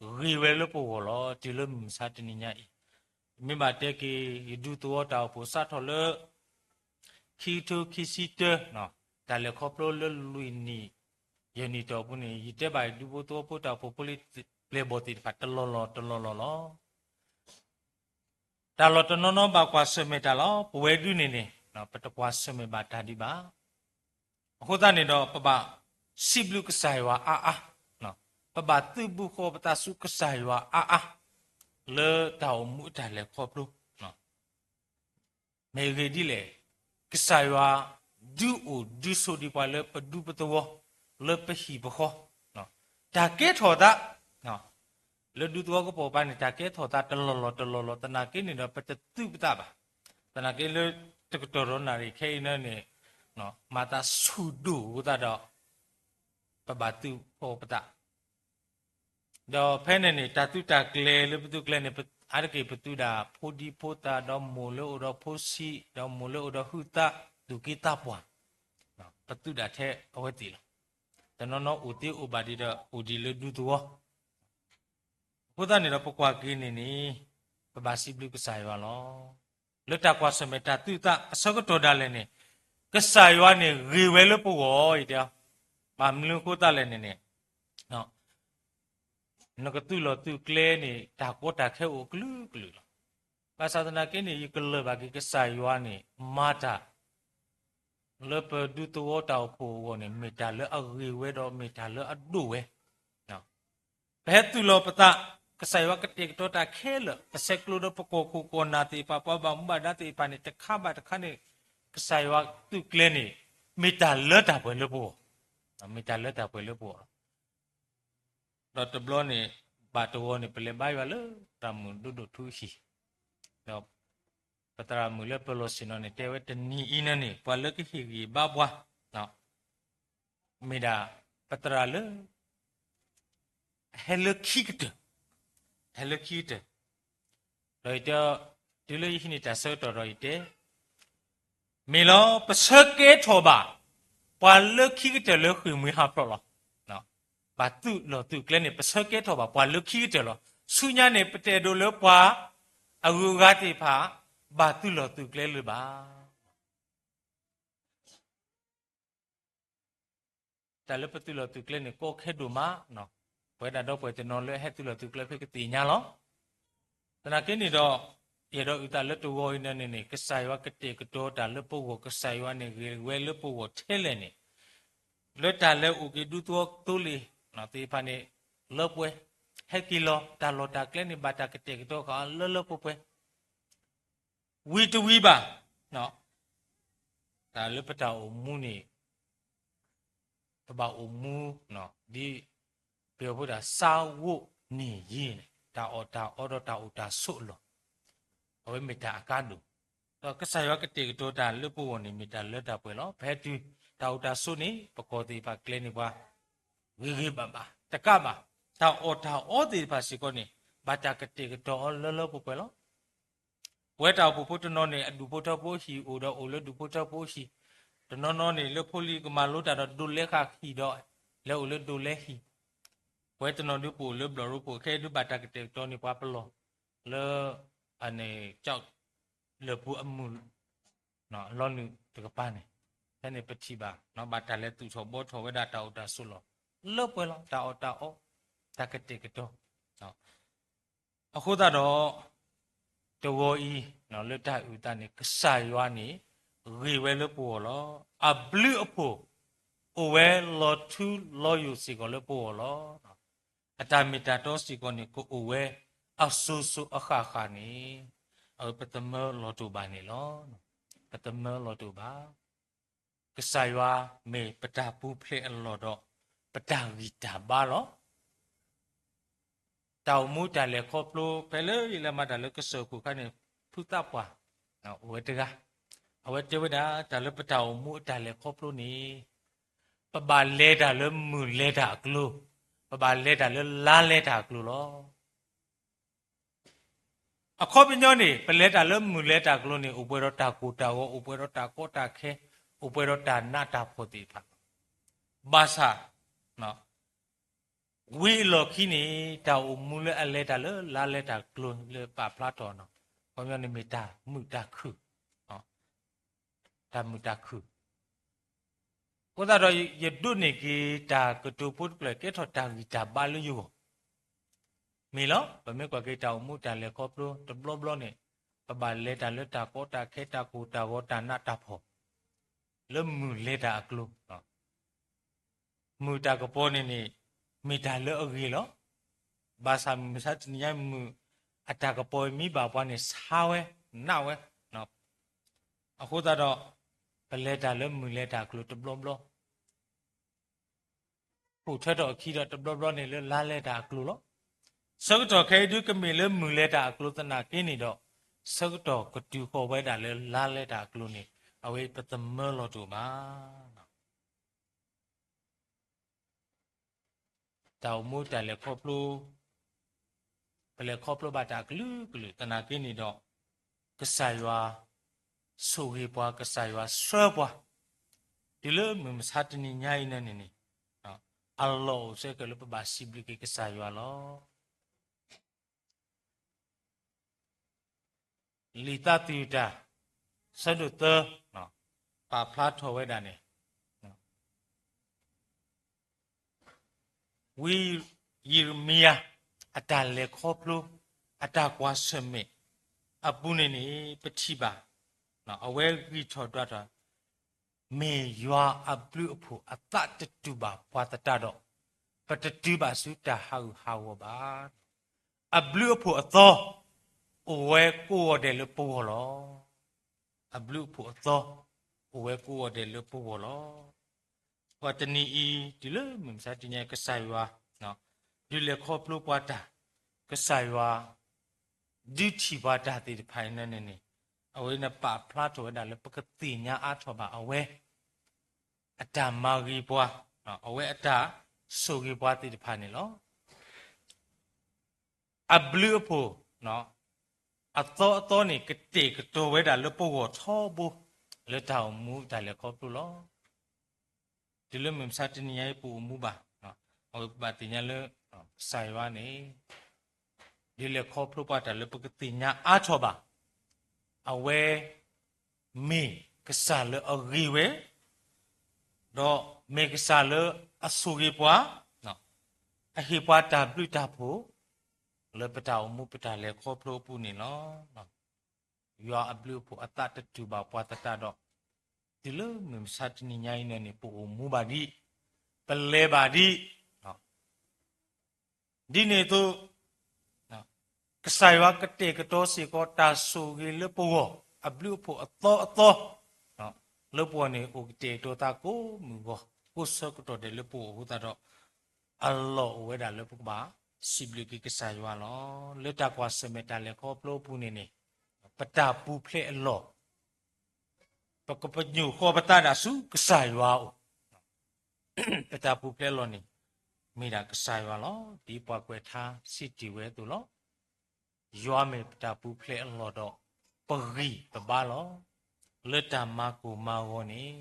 ဂ့ၤဝဲလၢပဂီၢ်လီၤ. တုၤလၢမုၢ်မဆါတနံၤညါအံၤ မ့ၢ်ဘၣ်တဲက့ၤ ယဒူသဝီတၢ်အိၣ်ဖှိၣ်စးထီၣ်လၢ ခံကထိခံဆံတၢ တၢ်လဲၤခီဖျိလၢလွံၢ်နံၣ် ယဲၢ်နံၣ်တီၢ်ပူၤန့ၣ် ယတဲဘၣ်ယဒူဖိသဝီဖိတၢ်အိၣ်ဖှိၣ်ဖိလံၤပျဲၢ်ဘီၣ်သ့ၣ်တဖၣ် တလီၢ်လီၢ်တလီၢ်လီၢ်လီၤ. တၢ်လီၢ်တနီၤနီၤဘၣ်ကွၢ်ဆၢၣ်မဲာ်တၢ်လီၤ. ပဝဲဒုန့ၣ်န့ၣ် ပတကွၢ်ဆၢၣ်မဲာ်ဘၣ်တၢ်ဒံးဘၣ်. အဃိသတးန့ၣ်ဒီး ပဘၣ်စံးဘျုးကစၢ်ယွၤအါအါ, ပဘၣ်သုးဘူးဃီၤပသးဆူကစၢ်ယွၤအါအါ လၢတၢ်အိၣ်မူအတၢ်လဲၤခီဖျိ မ့ၢ်ဂ့ၢ်ဒ်လဲၣ်, ကစၢ်ယွၤဒုးအိၣ်ဒုးဆိးဒံးပှၤလၢပဒူပသဝီ, လၢပဟံၣ်ပဃီ, တၢ်ကဲထီၣ်သး, လၢဒူသဝီကပိာ်ပၤန့ၣ် တၢ်ကဲထီၣ်သးတလီၢ်လီၢ်တလီၢ်လီၢ် သနာ်က့န့ၣ်ဒီး ပတသုးပသးဘၣ်. သနာ်က့လၢတကတီၢ်ဒီးနၣ်ရံၣ်ခဲအံၤန့ၣ် မၤသးဆူၣ်ဒိၣ်အဃိသတးဒီး ပဘၣ်သုးဃီၤပသး ဒီးဖဲန့ၣ်န့ၣ် တၢ်သုးတၢ်ကျဲၤလၢပသုးကျဲၤန့ၣ် အါတက့ၢ်ပသုးဒၣ်ဖိဒံဖိသၣ် ဒီးမိၢ်လၢအိၣ်ဒီးဖိဆံး ဒီးမိၢ်လၢအိၣ်ဒီးဟုသၣ် သူၣ်က့သးပှၢ်, ပသုးဒၣ်ထဲအဝဲသ့ၣ်လီၤ. တနီၤနီၤအိၣ်သ့အိၣ်ဘၣ်ဒံးဒီး အိၣ်ဒံးလၢဒူသဝီ အဃိသတးန့ၣ်ဒီး ပကွၢ်က့ၤန့ၣ်န့ၣ် ပဘၣ်စံးဘျုးကစၢ်ယွၤလီၤ. လၢတၢ်ကွၢ်ဆၢၣ်မဲာ်တၢ်သုးသးအဆၢကတီၢ်ဒၣ်လဲာ်န့ၣ် ကစၢ်ယွၤန့ၣ်ဂ့ၤဝဲလၢပဂီၢ်အံၤတဲ, ဘၣ်မနုၤအဃိသတးလဲၣ်န့ၣ်န့ၣ် နကသုးလီၢ်သုးကျဲန့ၣ် တၢ်ကီတၢ်ခဲအိၣ်ကလုာ်ကလုာ်လီၤ. ဘၣ်ဆၣ်သနာ်က့န့ၣ် ယကလၢၢ်ဘၣ်က့ၤကစၢ်ယွၤန့ၣ် မၤတၢ် လၢပဒူသဝီတၢ်အိၣ်ဖှိၣ်အဂီၢ်န့ၣ် မ့ၢ်တၢ်လၢအဂ့ၤဝဲဒီးမ့ၢ်တၢ်လၢအဒိၣ်ဝဲ ပဟဲသုးလီၤပသး, ကစၢ်ယွၤကတဲာ်ကတီၤတၢ်ခဲလၢာ်, ပဆဲးကျိးဒီးပကီၢ်ခိၣ်ကီၢ်နၢ်သ့ၣ်တဖၣ် ပှၤဘၣ်မူဘၣ်ဒါသ့ၣ်တဖၣ်န့ၣ် တခါဘၣ်တခါန့ၣ် ကစၢ်ယွၤသုးကျဲၤန့ၣ် မ့ၢ်တၢ်လၢတၢ်ပှဲၤလၢပဂီၢ်, မ့ၢ်တၢ်လၢတၢ်ပှဲၤလၢပဂီၢ်လီၤ. ဒီးတဘျီန့ၣ် ဘၣ်တဝီန့ၣ် ပလဲၤဘါယွၤလၢသရၣ်မုၣ်ဒိၣ်ဒိၣ်ထူအဟံၣ်, ဒီးပသရၣ်မုၣ်လၢပလီၢ်ဆ့ၣ်နီၤန့ၣ် တဲဝဲတနံၤအံၤန့ၣ်န့ၣ် ပှၤလၢကဟ့ၣ်ဂံၢ်ဘါပှၤ မ့ၢ်ဒၣ်ပသရၣ်လၢ ဟဲလၢခံကတၢၢ်, ဟဲလၢခံကတၢၢ်, ဒီးယတဲ, တုၤလၢယဟံးန့ၢ်တၢ်ဆၢကတီၢ်ဒီးယတဲ, မ့ၢ်လီၤ ပဆၢကဲထီၣ်ဘၣ် ပှၤလၢခံကတၢၢ်လၢဃ့ၢ်မှံဟးဖျိးလီၤ. ဘၣ်သုးလီၢ်သုးကျဲန့ၣ် ပဆၢကဲထီၣ်ဘၣ်ပှၤလၢခံကတၢၢ်လီၤ. ဆူညါန့ၣ် ပတအဲၣ်ဒိးလၢပှၤအဂုၤအဂၤသ့ၣ်တဖၣ် ဘၣ်သုးလီၢ်သုးကျဲလၢၤဘၣ်. တၢ်လၢပသုးလီၢ်သုးကျဲန့ၣ် ကီခဲဒိၣ်မး, ပဝဲဒၣ်ဒီပုၢ်ဝဲၢ်တနီၤလၢဟဲသုးလီၢ်သုးကျဲဖဲကသ့ၣ်ညါလီၤ. သနာ်က့န့ၣ်ဒီး ယအဲၣ်ဒိးအုၣ်သးလၢတဂီၤအံၤန့ၣ်န့ၣ် ကစၢ်ယွၤကတဲာ်ကတီၤတၢ်လၢပဂီၢ်, ကစၢ်ယွၤန့ၣ်ဂ့ၤဝဲလၢပဂီၢ်ထဲလဲၣ်န့ၣ်, လၢတၢ်လဲၤအိၣ်က့ၤဒူသဝီသိလ့ၣ်သ့ၣ်တဖၣ်န့ၣ် လၢပှဲၤ, ဟဲက့ၤလီၤ တၢ်လီၢ်တၢ်ကျဲန့ၣ် ဘၣ်တၢ်ကတဲာ်ကတီၤဃာ်လၢလၢပှဲၤပှဲၤ ဝံၤတဝံၤဘၣ်, တၢ်လၢပတၢ်အိၣ်မူန့ၣ် ပဘၣ်အိၣ်မူ ဒ်ပယီၤဖိတၢ် စားဝတ်နေရေးန့ၣ် တၢ်အီၣ်တၢ်အီဒီးတၢ်အိၣ်တၢ်ဆိးအလီၢ်, အဝဲမ့ၢ်တၢ်အကါဒိၣ်, ဒီးကစၢ်ယွၤကတဲာ်ကတီၤတၢ်လၢပဂီၢ်န့ၣ် မ့ၢ်တၢ်လၢတၢ်ပှဲၤလီၤ. ပဟဲတုၤတၢ်အိၣ်တၢ်ဆိးန့ၣ် ပကီၢ်သ့ၣ်တဖၣ်ကျဲၤန့ၢ်ပှၤ ဂ့ၤဂ့ၤဘၣ်ဘၣ်, တကးဘၣ် တၢ်အီၣ်တၢ်အီသ့ၣ်တဖၣ်စ့ၢ်ကီးန့ၣ် ဘၣ်တၢ်ကတဲာ်ကတီၤအီၤလၢလၢပှဲၤပှဲၤလီၤ. ပဝဲတၢ်အိၣ်ဖှိၣ်ဖိတနီၤန့ၣ် အဒူၣ်ဖိထၢဖိအဟံၣ်အိၣ်ဒီးအိၣ်လၢဒူၣ်ဖိထၢဖိအဟံၣ်, တနီၤနီၤန့ၣ် လၢဖိလံၤကမၤလိတၢ်ဒီးဒိးလဲဃာ်ဟံၣ်ဒီး လဲၤအိၣ်လၢဒိးလဲဟံၣ်, ပဝဲတနီၤဒုးပအိၣ်လၢဘျီၣ်ရိဖှိၣ် ခဲအံၤဒုးဘၣ်တၢ်ကတဲာ်ကတီၤန့ၢ်ပှၤပလီၢ် လၢ အန့ၣ် ကၠီၣ်လၢၢ်ပူၤအမုၢ် လီၤနုာ်တကပၤန့ၣ်, ဖဲန့ၣ်ပထံၣ်ဘၣ် ဘၣ်တၢ်လဲၤသူၣ်ထီၣ်ဘှီထီၣ်ဝဲဒၣ်တၢ်အိၣ်တၢ်ဆိးလီၢ် လၢပှဲၤလီၤ. တၢ်အီၣ်တၢ်အီ တၢ်ကတဲာ်ကတီၤ အဃိသတးဒီး တဂီၤအံၤ လၢတၢ်အုၣ်သးန့ၣ် ကစၢ်ယွၤန့ၣ် ဂ့ၤဝဲလၢပဂီၢ်လီၤ. အဘျုးအဖှိၣ် အိၣ်ဝဲလီၤထူလီၤယိာ်စ့ၢ်ကီးလၢပဂီၢ်လီၤ. အတၢ်မ့ၢ်တၢ်တီစ့ၢ်ကီးန့ၣ် ကအိၣ်ဝဲအစိၤစိၤအဃၣ်ဃၣ်န့ၣ် အဝဲပသမၢလီၤတအိၣ်ဘၣ်န့ၣ်လီၤ. ပသမၢလီၤတအိၣ်ဘၣ်. ကစၢ်ယွၤမ့ၢ်ပတၢ်ပူၤဖျဲးအလီၢ်ဒီး ပတၢ်ဂံၢ်တၢ်ဘါလီၤ. တၢ်အိၣ်မူတၢ်လဲၤခီဖျိ ဖဲလၢယလဲၤမၤတၢ်လၢကစၢၢ်ခိၣ်အခါန့ၣ် ဖုသးပှၢ် အိၣ်ဝဲတဂၤ, အဝဲတဲဝဲဒၣ် တၢ်လၢပတၢ်အိၣ်မူအတၢ်လဲၤခီဖျိန့ၣ် ပဘၣ်လဲၤတၢ်လၢမုၢ်လဲၤတၢ်အကျိၤ, ပဘၣ်လဲၤတၢ်လၢလါလဲၤတၢ်အကျိၤလီၤ. အခီပညီန့ၣ် ပလဲၤတၢ်လၢမုၢ်လဲၤတၢ်အကျိၤန့ၣ် အိၣ်ပှဲၤဒီးတၢ်ကိၢ်တၢ်ဂီၤ, အိၣ်ပှဲၤဒီးတၢ်ကီတၢ်ခဲ, အိၣ်ပှဲၤဒီးတၢ်နးတၢ်ဖှီၣ်သ့ၣ်တဖၣ်. ဘၣ်ဆၣ် ဝံၤအလီၢ်ခံန့ၣ် တၢ်အိၣ်မူလၢအလဲၤတၢ်လၢလါလဲၤတၢ်ကျိၤလၢပာ်ဖျါထီၣ်န့ၣ် ခီပညီန့ၣ်မ့ၢ်တၢ်မုာ်တၢ်ခုၣ်, တၢ်မုာ်တၢ်ခုၣ်. အဃိသတးဒီး ယဒိးန့ၢ်က့ၤတၢ်ကတိၤဖိတဖျၢၣ် ကဲထီၣ်တၢ်ဂံၢ်တၢ်ဘါလၢယဂီၢ် မ့ၢ်လီၤ. ပမ့ၢ်ကွၢ်က့ၤတၢ်အိၣ်မူတၢ်လဲၤခီဖျိတဘျီဘျီန့ၣ် ပဘၣ်လဲၤတၢ်လၢတၢ်ကီတၢ်ခဲ, တၢ်ကိၢ်တၢ်ဂီၤ, တၢ်နးတၢ်ဖှီၣ် လၢမုၢ်လဲၤတၢ်အကျိၤ. မုာ်တၢ်ကပီၤန့ၣ်န့ၣ် မ့ၢ်တၢ်လၢအဂ့ၤလီၤ. ဘၣ်ဆၣ်မုၢ်မဆါတနံၤညါ မုၢ်အတၢ်ကပီၤမ့ၢ်ဘၣ်ပှၤန့ၣ် ဆါဝဲ, နးဝဲ. အဃိသတးဒီး ပလဲၤတၢ်လၢမုၢ်လဲၤတၢ်အကျိၤတဘျီဘျီ ပိာ်ထွဲထီၣ်အခံဒီး တဘျီဘျီန့ၣ်လၢလါလဲၤတၢ်အကျိၤလီၤ. ဆၢကတီၢ်ခဲအံၤဒုးကမ့ၢ်လၢမုၢ်လဲၤတၢ်အကျိၤသနာ်က့န့ၣ်ဒီး ဆၢကတီၢ်ကတုၤဃီၤဝဲဒၣ်လၢလါလဲၤတၢ်အကျိၤန့ၣ် အဝဲပသမၢလီၤတအိၣ်ဘၣ်. တၢ်အိၣ်မူတၢ်လဲၤခီဖျိ ပလဲၤခီဖျိဘၣ်တၢ်အကလုာ်ကလုာ်သနာ်က့န့ၣ်ဒီး ကစၢ်ယွၤဆိၣ်ဂ့ၤပှၤ, ကစၢ်ယွၤဆှၢပှၤ တုၤလၢမုၢ်မဆါတနံၤညါအံၤန့ၣ်န့ၣ် အလီၢ်အိၣ်စ့ၢ်ကီးလၢပဘၣ်စံးဘျုးက့ၤကစၢ်ယွၤလီၤ. လံာ်သးသယုၢ်တၢ် ဆၢဒိၣ်သၢ ပာ်ဖျါထီၣ်ဝဲဒၣ်န့ၣ် ဝံယံးရမံယၤ အတၢ်လဲၤခီဖျိ အတၢ်ကွၢ်ဆၢၣ်မဲာ်အပူၤန့ၣ်န့ၣ် ပထံၣ်ဘၣ် အဝဲဂံၢ်ထီၣ်ဒွးထီၣ် မ့ၢ်ယွၤအဘျုးအဖှိၣ်အသးတတူာ်ဘၣ်ပှၤသတးဒီး ပတတုၤဘၣ်ဆူတၢ်ဟးဂူာ်ဟးဂီၤဘၣ်. အဘျုးအဖှိၣ်အသီ အိၣ်ဝဲကိးဂီၤဒဲးလၢပဂီၢ်လီၤ. အဘျုးအဖှိၣ်အသီ အိၣ်ဝဲကိးဂီၤဒဲးလၢပဂီၢ်လီၤ. ပှၤတနံၤအံၤ တုၤလၢမုၢ်မဆါတနံၤညါ ကစၢ်ယွၤ ဒုးလဲၤခီဖျိပှၤတၢ်, ကစၢ်ယွၤ ဒုးထံၣ်ပှၤတၢ်သ့ၣ်တဖၣ်အံၤန့ၣ်န့ၣ် အဝဲန့ၣ်ပာ်ဖျါထီၣ်ဝဲဒၣ်လၢပကသ့ၣ်ညါအါထီၣ်ဘၣ်အဝဲ အတၢ်မၤဂ့ၤပှၤ, အဝဲအတၢ်ဆိၣ်ဂ့ၤပှၤသ့ၣ်တဖၣ်န့ၣ်လီၤ. အဘျုးအဖှိၣ် အသီအသီန့ၣ် ကတဲာ်ကတီၤဝဲဒၣ်လၢပဂီၢ်ထီဘိ လၢတၢ်အိၣ်မူတၢ်လဲၤခီဖျိလီၤ. တုၤလၢမုၢ်မဆါတနံၤညါအံၤ ပအိၣ်မူဘၣ်, အဝဲပဘၣ်သ့ၣ်ညါလၢ ကစၢ်ယွၤန့ၣ် ဒုးလဲၤခီဖျိပှၤတၢ်လၢပကသ့ၣ်ညါအါထီၣ်ဘၣ်. အဝဲ မ့ၢ်ကစၢ်လၢအဂ့ၤဝဲ, ဒီးမ့ၢ်ကစၢ်လၢအဆိၣ်ဂ့ၤပှၤ, အဟ့ၣ်ပှၤတၢ်ဘျုးတၢ်ဖှိၣ် လၢပတၢ်အိၣ်မူပတၢ်လဲၤခီဖျိအပူၤန့ၣ်လီၤ. ယွၤအဘျုးအဖှိၣ်အသးတတူာ်ဘၣ်ပှၤသတးဒီး တုၤလၢမုၢ်မဆါတနံၤညါအံၤန့ၣ်န့ၣ် ပအိၣ်မူဘၣ်ဒံး, ပလဲၤဘၣ်ဒံး, ဒ်န့ၣ်အသိး ကစၢ်ယွၤကတဲာ်ကတီၤစ့ၢ်ကီးတၢ်ဆိၣ်ဂ့ၤလၢပဂီၢ် အဘျုးအဖှိၣ်အသီအသီ လၢပဂီၢ်န့ၣ် အိၣ်ကတဲာ်ကတီၤသးကိးမုၢ်ဂီၤ ကိးဆၢကတီၢ်ဒဲးလၢပဂီၢ်အဃိသတးဒီး အလီၢ်အိၣ်ဝဲဒၣ်လၢပကဘၣ်စံးဘျုးက့ၤကစၢ်ယွၤလီၤ. လၢတၢ်ကွၢ်ဆၢၣ်မဲာ်တၢ်လဲၤခီဖျိအပူၤန့ၣ်န့ၣ် ပတၢ်ပူၤဖျဲးအလီၢ် ပကပညိၣ်ဃီပသးဒၣ်ဆူကစၢ်ယွၤအအိၣ်, ပတၢ်ပူၤဖျဲးအလီၢ်န့ၣ် မ့ၢ်ဒၣ်ကစၢ်ယွၤလီၤ. ဒ်ပှၤကွဲးထါစံးတ့ၢ်ဝဲအသိးလီၤ. ယွၤမ့ၢ်ပတၢ်ပူၤဖျဲးအလီၢ်ဒီး ပဂံၢ်ပဘါလီၤ. လၢတၢ်မၤကိၢ်မၤဂီၤန့ၣ်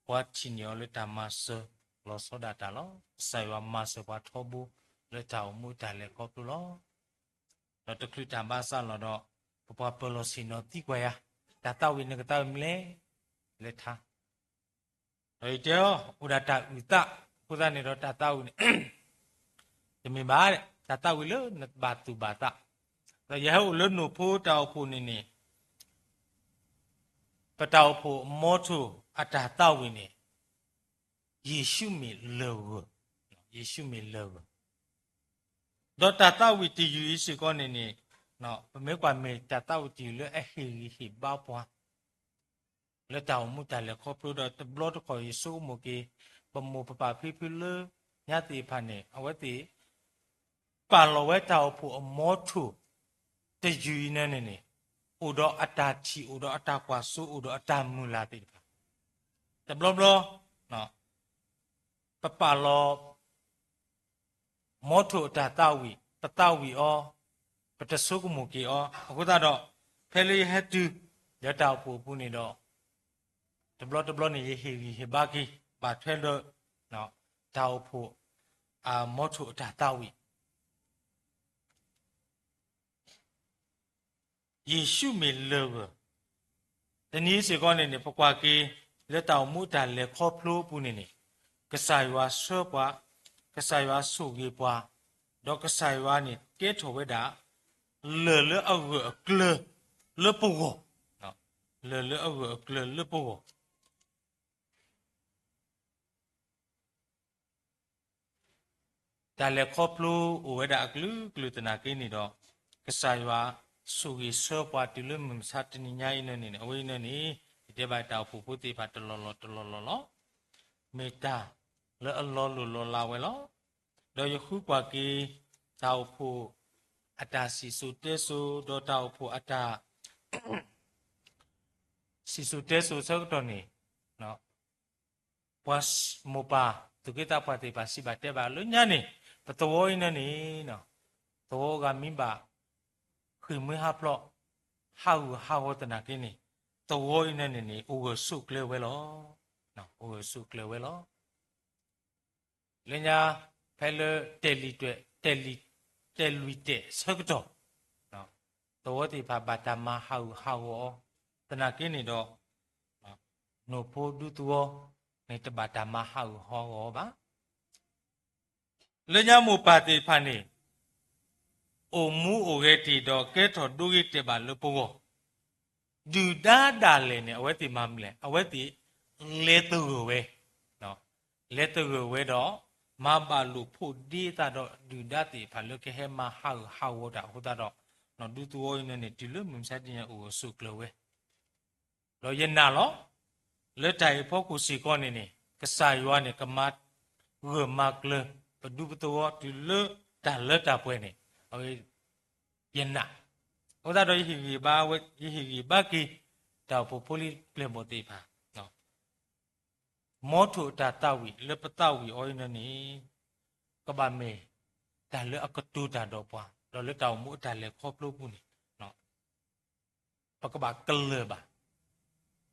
ပှၤထံၣ်န့ၢ်အီၤလၢတၢ်မၤစၢၤလီၤဆီဒၣ်တၢ်လီၤ. ကစၢ်ယွၤမၤစၢၤပှၤထီဘိ လၢတၢ်အိၣ်မူတၢ်လဲၤခီဖျိလီၤ. ဒီးတချုးတၢ်ဘၣ်စးလီၤဒီး ပပှၤပၢၤလီၢ်ဆ့ၣ်နီၤသံကွၢ်ယၤ, တၢ်သးဝံၣ်နကသးဝံၣ်မနုၤလဲၣ်, လဲၤထါ. ဒီးယတဲအီၤ အိၣ်ဒၣ်တၢ်အုၣ်သး, အဃိသတးန့ၣ်ဒီးတၢ်သးဝံၣ်န့ၣ် တမ့ၢ်ဘၣ်, တၢ်သးဝံၣ်လၢနဘၣ်သူၣ်ဘၣ်သး. ဒီးယဟဲအိၣ်လၢနိၣ်ဖိတၢ်အိၣ်ဖှိၣ်န့ၣ်န့ၣ် ပတၢ်အိၣ်ဖှိၣ်အမီထိၣ်အတၢ်သးဝံၣ်န့ၣ် ယ့ၣ်ၡူးမ့ၢ်လၢၢ်ဂၢၢ်, ယ့ၣ်ၡူးမ့ၢ်လၢၢ်ဂၢၢ်. ဒီးတၢ်သးဝံၣ်တယုၢ်အံၤစ့ၢ်ကီးန့ၣ်န့ၣ် ပမ့ၢ်ကွၢ်မ့ၢ်တၢ်သးဝံၣ်တယုၢ်လၢအဟ့ၣ်ဂံၢ်ဟ့ၣ်ဘါပှၤ လၢတၢ်အိၣ်မူတၢ်လဲၤခီဖျိဒီးတဘျီတခီၣ်ယဆိကမိၣ်က့ၤ ပမိၢ်ပပၢ်ဖံဖုလၢညါသ့ၣ်တဖၣ်န့ၣ် အဝဲသ့ၣ် ပာ်လီၤဝဲတၢ်အိၣ်ဖှိၣ်အမီထိၣ်တယုၢ်အံၤန့ၣ်န့ၣ် အိၣ်ဒီးအတၢ်ထံၣ် အိၣ်ဒီးအတၢ်ကွၢ်စိ အိၣ်ဒီးအတၢ်မုၢ်လၢ်သ့ၣ်တဖၣ် တဘျီဘျီ ပပာ်လီၤ မီထိၣ်အတၢ်သးဝံၣ်, ပသးဝံၣ်အီၤ, ပတဆိကမိၣ်က့ၤအီၤ. အဃိသတးဒီး ဖဲလၢယဟဲတုၤလၢတၢ်အိၣ်ဖှိၣ်အပူၤန့ၣ်ဒီး တဘျီတဘျီန့ၣ် ယဟ့ၣ်ဂံၢ်ဟ့ၣ်ဘါက့ၤ ဘၣ်ထွဲဒီး တၢ်အိၣ်ဖှိၣ် အမီထိၣ်အတၢ်သးဝံၣ် ယ့ၣ်ၡူးမ့ၢ်လၢၢ်ဂၢၢ်. တနံၤစ့ၢ်ကီးန့ၣ်န့ၣ် ပကွၢ်က့ၤ လၢတၢ်အိၣ်မူအတၢ်လဲၤခီဖျိအပူၤန့ၣ်န့ၣ် ကစၢ်ယွၤဆှၢပှၤ, ကစၢ်ယွၤဆိၣ်ဂ့ၤပှၤ, ဒီးကစၢ်ယွၤန့ၣ်ကဲထီၣ်ဝဲဒၣ် လၢၢ်လၢအဂၢၢ်အကျၢၤလၢပဂီၢ်, လၢၢ်လၢအဂၢၢ်အကျၢၤလၢပဂီၢ် တၢ်လဲၤခီဖျိအိၣ်ဝဲဒၣ်အကလုာ်ကလုာ်သနာ်က့န့ၣ်ဒီး ကစၢ်ယွၤဆိၣ်ဂ့ၤဆှၢပှၤတုၤလၢမုၢ်မဆါတနံၤညါအံၤန့ၣ်န့ၣ် အဝဲအံၤန့ၣ်န့ၣ် ယတဲဘၣ်တၢ်အိၣ်ဖှိၣ်ဖိသ့ၣ်တဖၣ်တလီၢ်လီၢ်တလီၢ်လီၢ်လီၤ. မ့ၢ်တၢ်လၢအလီၤလိၢ်လီၤလးဝဲလီၤ. ဒီးယဃုကွၢ်က့ၤ တၢ်အိၣ်ဖှိၣ်အတၢ်စံၣ်စိၤတဲစိၤ ဒီးတၢ်အိၣ်ဖှိၣ်အတၢ် စံၣ်စိၤတဲစိၤဆၢကတီၢ်န့ၣ် ပှၤမိၢ်ပၢ်သူၣ်က့သးပှၢ်သ့ၣ်တဖၣ်စံးဘၣ်တဲဘၣ်လၢညါန့ၣ် ပသဝီအံၤန့ၣ်န့ၣ် သဝီအဂၤမံဘၣ် ဃ့ၢ်မှံဟးဖျိး ဟးဂူာ်ဟးဂီၤသနာ်က့န့ၣ် သဝီအံၤန့ၣ်န့ၣ်န့ၣ် အိၣ်ဂၢၢ်ဆိးကျၢၤဝဲလီၤ. အိၣ်ဂၢၢ်ဆိးကျၢၤဝဲလီၤ. လၢညါ ဖဲလၢ တဲာ်လွံၢ်တဲာ်ဆၢကတီၢ် သဝီသ့ၣ်တဖၣ်ဘၣ်တၢ်မၤဟးဂူာ်ဟးဂီၤအီၤ သနာ်က့န့ၣ်ဒီး နိၣ်ဖိဒူသဝီန့ၣ် တဘၣ်တၢ်မၤဟးဂူာ်ဟးဂီၤအီၤဘၣ်. လၢညါမိၢ်ပၢ်သ့ၣ်တဖၣ်န့ၣ် အိၣ်မူအိၣ်ဂဲၤတ့ၢ်ဒီးကဲထီၣ်ဒိဂ့ၤတဲာ်ဘၣ်လၢပဂီၢ် ဒုၣ်ဒါဒၣ်လဲာ်န့ၣ် အဝဲသ့ၣ်မၤမနုၤလဲၣ်, အဝဲသ့ၣ်လဲၤသဂၢၢ်ဝဲ, လဲၤသဂၢၢ်ဝဲဒီး မၤဘၣ်လိာ်ဖိးဒ့အသးဒီးဒုၣ်ဒါသ့ၣ်တဖၣ်လၢကဟဲမၤဟးဂူာ်ဟးဂီၤတၢ်အဃိသတးဒီး ဒူသဝီအံၤန့ၣ်န့ၣ် တုၤလၢမုၢ်မဆါတနံၤညါအိၣ်ဂၢၢ်ဆိးကျၢၤဝဲ ဒီးယနာ်လီၤ လၢတၢ်အံၤအဖီခိၣ်စ့ၢ်ကီးန့ၣ်န့ၣ် ကစၢ်ယွၤန့ၣ် ကမၤဂၢၢ်မၤကျၢၤ ပဒူပသဝီတုၤလၢတၢ်လၢတၢ်ပှဲၤန့ၣ် အဝဲယနာ်, အဃိသတးဒီး ယဟ့ၣ်ဂံၢ်ဘါက့ၤ တၢ်အိၣ်ဖှိၣ်ဖိလံၤပျဲၢ်ဘီၣ်သ့ၣ်တဖၣ် မ်ထိၣ်အတၢ်သးဝံၣ်လၢပသးဝံၣ်အီၤအံၤန့ၣ်န့ၣ် ကဘၣ်မ့ၢ်တၢ်လၢအကတိၤတၢ်ဒီးပှၤ ဒီးလၢတၢ်အိၣ်မူအတၢ်လဲၤခီဖျိပူၤန့ၣ် ပကဘၣ်ကလၢၢ်ဘၣ်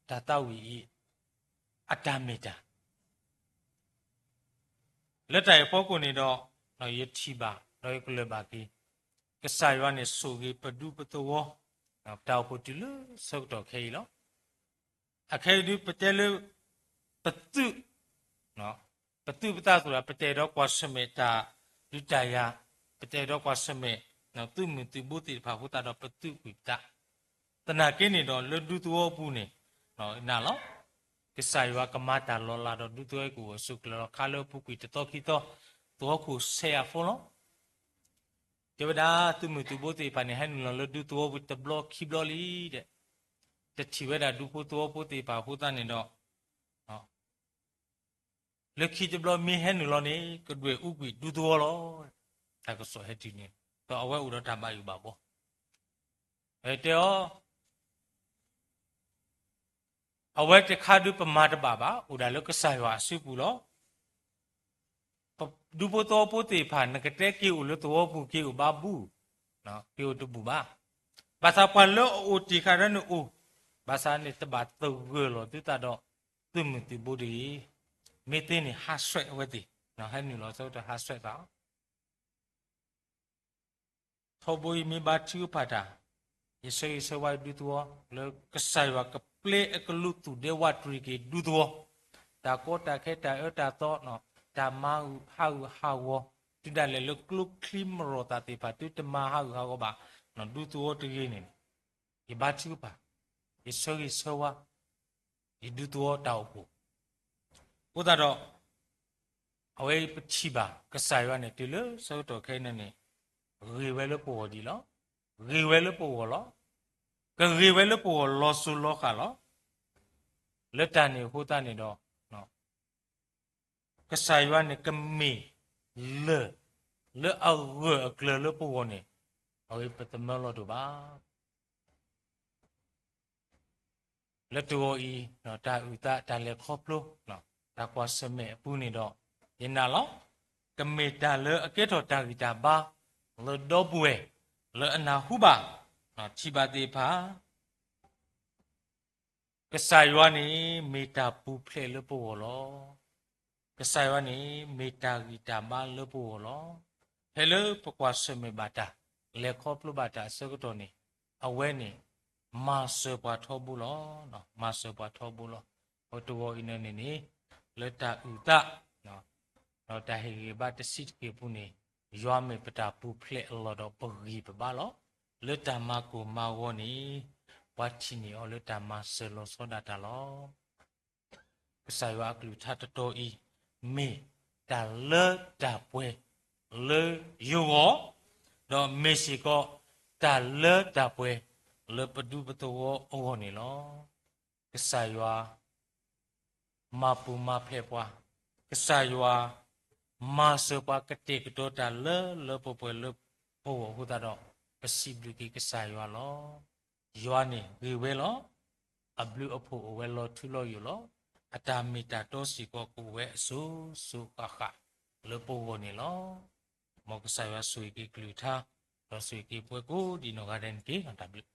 တၢ်သးဝံၣ်အံၤ အတၢ်မ့ၢ်တၢ် လၢတၢ်အံၤအဖီခိၣ်န့ၣ်ဒီး ယထံၣ်ဘၣ် ဒီးယကလၢၢ်ဘၣ်က့ၤ ကစၢ်ယွၤန့ၣ်ဆိၣ်ဂ့ၤပဒူပသဝီ တၢ်အိၣ်ဖှိၣ်တုၤလၢဆၢကတီၢ်ခဲအံၤလီၤ. အခဲအံၤဒုးပတဲလၢ ပသုး ပသုးပသးသ့ၣ်တဖၣ် ပတအဲၣ်ဒိးကွၢ်ဆၢၣ်မဲာ်တၢ်ဒုးတၢ်ယၤ, ပတအဲၣ်ဒိးကွၢ်ဆၢၣ်မဲာ် သုးမုၢ်သုးဘိသ့ၣ်တဖၣ်အဃိသတးဒီး ပသုးကွံာ်ပသး, သနာ်က့န့ၣ်ဒီး လၢဒူသဝီအပူၤန့ၣ် နာ်လီၤ. ကစၢ်ယွၤကမၤတၢ်လီၤလးဒီးဒူသဝီအံၤကအိၣ်ဂၢၢ်ဆိးကျၢၤလီၤ. ခါလၢအပူၤကွံာ်တသီခံသီ သဝီခိၣ်ဆဲးအဖိလီၤ. တဲဝဲဒၣ် သုးမုၢ်သုးဘိသ့ၣ်တဖၣ်န့ၣ် ဟဲနုာ်လီၤလၢဒူသဝီပူၤတဘျီခံဘျီလံဒီး တထံၣ်ဝဲဒၣ်ဒူဖိသဝီဖိသ့ၣ်တဖၣ်အဃိသတးန့ၣ်ဒီး လၢခံတဘျီမ့ၢ်ဟဲနုာ်လီၤန့ၣ် ကဒွဲၣ်အူကွံာ်ဒူသဝီလီၤ. တၢ်ကစီၣ်ဟဲတုၤန့ၣ် ဒီးအဝဲအိၣ်ဒီးတၢ်ဘၣ်ယိၣ်ဘၣ်ဘှီ တဲအီၤ အဝဲတခါဒုးပမၤတဘၣ်ဘၣ်, အိၣ်ဒၣ်လၢကစၢ်ယွၤအစုပူၤလီၤ. ဒူဖိသဝီဖိသ့ၣ်တဖၣ် နကတဲက့ၤအိၣ်လၢသဝီပူၤက့ၤအိၣ်ဘၣ်ဘူၣ်, က့ၤအိၣ်တဘူၣ်ဘၣ်. ဘၣ်ဆၣ်ပှၤလၢအအိၣ်တ့ၢ်ဃာ်ဒီးန့ၣ်အိၣ်, ဘၣ်ဆၣ်န့ၣ်တဘၣ်သဂၢၢ်လီၤသုသးဒီးသုးမုၢ်သုးဘိတဂ့ၤ. မ့ၢ်သ့န့ၣ် ဟးဆှဲးအဝဲသ့ၣ်, ဟဲနုာ်လီၤဆၢကတီၢ်ဟးဆှဲးသး ထီဘိအံၤမ့ၢ်ဘါထုကဖၣ်တၢ်, ယဆၢဂ့ၤဆၢဝါယဒူသဝီ လၢကစၢ်ယွၤကပျဲအကလူးသူၣ်ဒဲဝးတရံးက့ၤဒူသဝီ, တၢ်ကီတၢ်ခဲတၢ်အၢတၢ်သီ, တၢ်မၤဟးဂူာ်ဟးဂီၤ, တုၤဒၣ်လဲာ်လၢကျိချံမရီၢ်သးသ့ၣ်တဖၣ် သုတမၤဟးဂူာ်ဟးဂီၤဘၣ်, ဒူသဝီတဂ့ၤန့ၣ်, ယဘါထုကဖၣ်, ယဆၢဂ့ၤဆၢဝါ ယဒူသဝီတၢ်အိၣ်ဖှိၣ်, အဃိသတးဒီး အဝဲပထံၣ်ဘၣ်ကစၢ်ယွၤန့ၣ် တုၤလၢဆၢကတီၢ်ခဲအံၤန့ၣ်န့ၣ်, ဂ့ၤဝဲလၢပဂီၢ်ဒံးလီၤ. ဂ့ၤဝဲလၢပဂီၢ်လီၤ. ကဂ့ၤဝဲလၢပဂီၢ်လီၤစိၤလီၤဃာ်လီၤ. လၢတၢ်န့ၣ်အဃိသတးန့ၣ်ဒီး ကစၢ်ယွၤန့ၣ်ကမ့ၢ်လၢၢ် လၢအဂၢၢ်အကျၢၤလၢပဂီၢ်န့ၣ်, အဝဲပသမၢလီၤဒိၣ်ဘၣ် လၢတဂီၤအံၤ တၢ်အုၣ်သးတၢ်လဲၤခီဖျိ တၢ်ကွၢ်ဆၢၣ်မဲာ်အပူၤန့ၣ်ဒီး ယနာ်လီၤ. ကမ့ၢ်တၢ်လၢအကဲထီၣ်တၢ်ဂံၢ်တၢ်ဘါ လၢဒီပုၢ်ဝဲၢ် လၢအနၢ်ဟူဘၣ် ထံၣ်ဘၣ်သ့ၣ်တဖၣ် ကစၢ်ယွၤန့ၣ် မ့ၢ်တၢ်ပူၤဖျဲးလၢပဂီၢ်လီၤ. ကစၢ်ယွၤန့ၣ် မ့ၢ်တၢ်ဂံၢ်တၢ်ဘါလၢပဂီၢ်လီၤ. ဖဲလၢပကွၢ်ဆၢၣ်မဲာ်ဘၣ်တၢ် လဲၤခီဖျိဘၣ်တၢ်အဆၢကတီၢ်န့ၣ် အဝဲန့ၣ် မၤစၢၤပှၤထီဘိလီၤ. မၤစၢၤပှၤထီဘိလီၤ. အတဂီၤအံၤန့ၣ်န့ၣ် လၢတၢ်အုၣ်သး ဒီးတၢ်ဟ့ၣ်ဂံၢ်ဘါတဆံးတက့ၢ်အပူၤန့ၣ် ယွၤမ့ၢ်ပတၢ်ပူၤဖျဲးအလီၢ်ဒီးပဂံၢ်ပဘါလီၤ. လၢတၢ်မၤကိၢ်မၤဂီၤန့ၣ် ပှၤထံၣ်န့ၢ်အီၤလၢတၢ်မၤစၢၤလီၤဆီဒၣ်တၢ်လီၤ. ကစၢ်ယွၤအကလုၢ်ကထါတတီၤအံၤ မ့ၢ်တၢ်လၢတၢ်ပှဲၤလၢယဂီၢ်, ဒီးမ့ၢ်စ့ၢ်ကီးတၢ်လၢတၢ်ပှဲၤလၢပဒူပသဝီအဂီၢ်န့ၣ်လီၤ. ကစၢ်ယွၤ မၤပူၤမၤဖျဲးပှၤ, ကစၢ်ယွၤ မၤစၢၤပှၤကတဲာ်ကတီၤတၢ်လၢလၢပှဲၤပှဲၤလၢပဂီၢ်အဃိသတးဒီး ပစံးဘျုးက့ၤကစၢ်ယွၤလီၤ. ယွၤန့ၣ်ဂ့ၤဝဲလီၤ. အဘျုးအဖှိၣ်အိၣ်ဝဲလီၤထူလီၤယိာ်လီၤ. အတၢ်မ့ၢ်တၢ်တီစ့ၢ်ကီးကအိၣ်ဝဲအစိၤစိၤဃၣ်ဃၣ်လၢပဂီၢ်န့ၣ်လီၤ. မ်ကစၢ်ယွၤဆိၣ်ဂ့ၤက့ၤကလုၢ်ကထါ ဒီးဆိၣ်ဂ့ၤက့ၤပှၤကိးဒံးနီၢ်ဂၤဒဲးန့ၣ်တက့ၢ်. တၢ်ဘျုး